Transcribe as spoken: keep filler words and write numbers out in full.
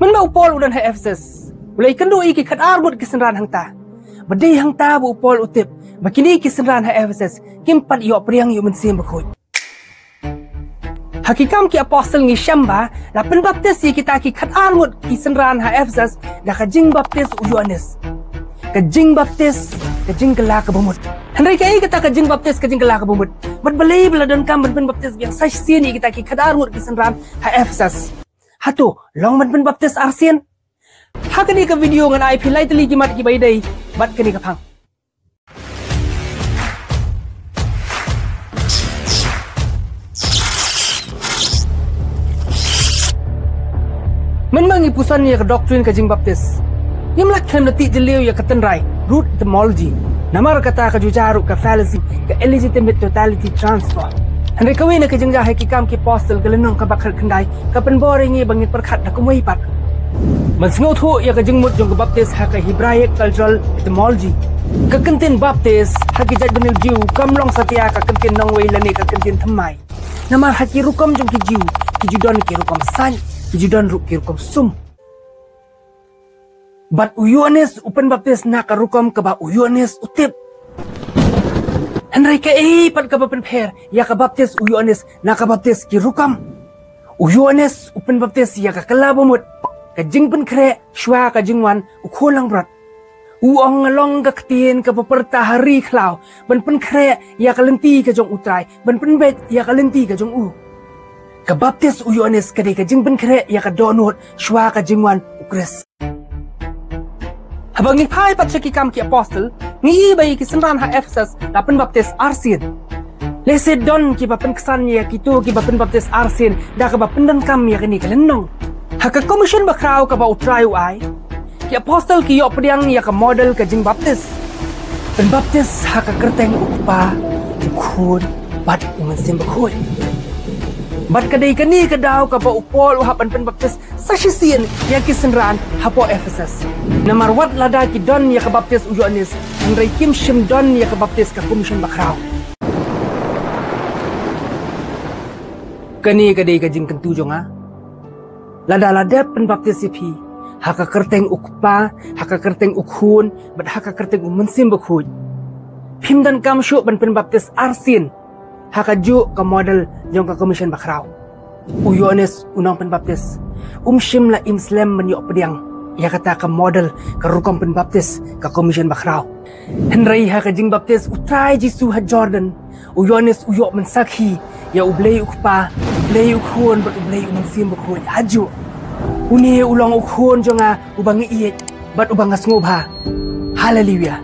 Mynba u Paul u don ha Ephesus, u la ïakynduh ïa ki khatar ngut ki synran hangta. Ba dei hangta ba u Paul u tip ba kine ki synran ha Ephesus kim pat ïoh pdiang ïa u Mynsiem Bakhuid. Ha Ki Kam ki Apostol ngi shem ba la pynbaptis ïa kita ki khatar ngut ki synran ha Ephesus da ka jingbaptis u Ïoannis. Ka jingbaptis ka jingkylla kaba mut. Hynrei kaei kata ka jingbaptis ka jingkylla kaba mut? Bad balei ba la donkam ban pynbaptis biang sa shisien ïa kita ki khatar ngut ki synran ha Ephesus? Hato long ban pynbaptis arsien? Ha kane ka video ngan ai phi lai tylli ki mat kiba ïadei bad kane ka phang. Mynba ngi puson ïa ka doctrine ka jingbaptis, ngim lah khlem da tih jylliew ïa ka tynrai, root etymology. Namar kata ka ju jia ruh ka fallacy, ka illegitimate totality transfer. Hynrei kawei na ka jingjia ha Ki Kam ki Apostol ka lynnong kaba khatkhyndai ka pynbor ïa ngi ba ngin pyrkhat da kumwei pat. Ban sngewthuh ïa ka jingmut jong ka baptis ha ka Hebraic cultural etymology, ka kyntien baptis ha ki jaitbynriew Jiw kam long satia ka kyntien nongwei lane ka kyntien thymmai. Namar ha ki rukom jong ki Jiw ki ju don ki rukom sain, ki ju don ruh ki rukom sum. Bad u Ïoannis u pynbaptis na ka rukom kaba u Ïoannis u tip. Hynrei kaei pat kaba pynpher ïa ka baptis u Ïoannis na ka baptis ki rukom? U Ïoannis u pynbaptis ïa ka kylla ba mut, ka jingpynkhreh shuwa ka jingwan u Khun langbrot. U ong, nga long ka ktien kaba pyrta ha ri khlaw ban pynkhreh ïa ka lynti ka jong U Trai, ban pynbeit ïa ka lynti ka jong u. Ka baptis u Ïoannis ka dei ka jingpynkhreh ïa ka dohnud shuwa ka jingwan u Khrist. Haba ngi phai pat sha Ki Kam ki Apostol, ngi ïohi ba ïa ki synran ha Ephesus la pynbaptis arsien. Lehse don kiba pynksan ïa kito kiba pynbaptis arsien da kaba pyndonkam ïa kane ka lynnong. Ha ka Commission Bakhraw kaba U Trai u ai, ki apostol ki ïoh pdiang ïa ka model ka jingbaptis. Pynbaptis ha ka kyrteng U Kpa, U Khun bad U Mynsiem Bakhuid. Bad ka dei kane ka daw kaba u Paul u hap ban pynbaptis sa shisien ïa ki synran hapoh Ephesus. Namar wat lada ki don ïa ka baptis u Ïoannis, hynrei kim shym don ïa ka baptis ka Commission Bakhraw. Kane ka dei ka jingkyntu jong nga. Lada la dep pynbaptis ïa phi ha ka kyrteng U Kpa, ha ka kyrteng U Khun bad ha ka kyrteng U Mynsiem Bakhuid, phim donkam shuh ban pynbaptis arsien ha kajuh ka model jong ka Commission Bakhraw. U Ïoannis u nongpynbaptis um shym la im slem ban ïoh pdiang ïa kata ka model, ka rukom pynbaptis ka Commission Bakhraw. Hynrei ha ka jingbaptis U Trai Jisu ha Jordan, u Ïoannis u ïoh ban sakhi ïa U Blei U Kpa, U Blei U Khun bad U Blei U Mynsiem Bakhuid hajuh. Une u long U Khun jong nga uba nga ïeit bad uba nga sngewbha. Haleluia.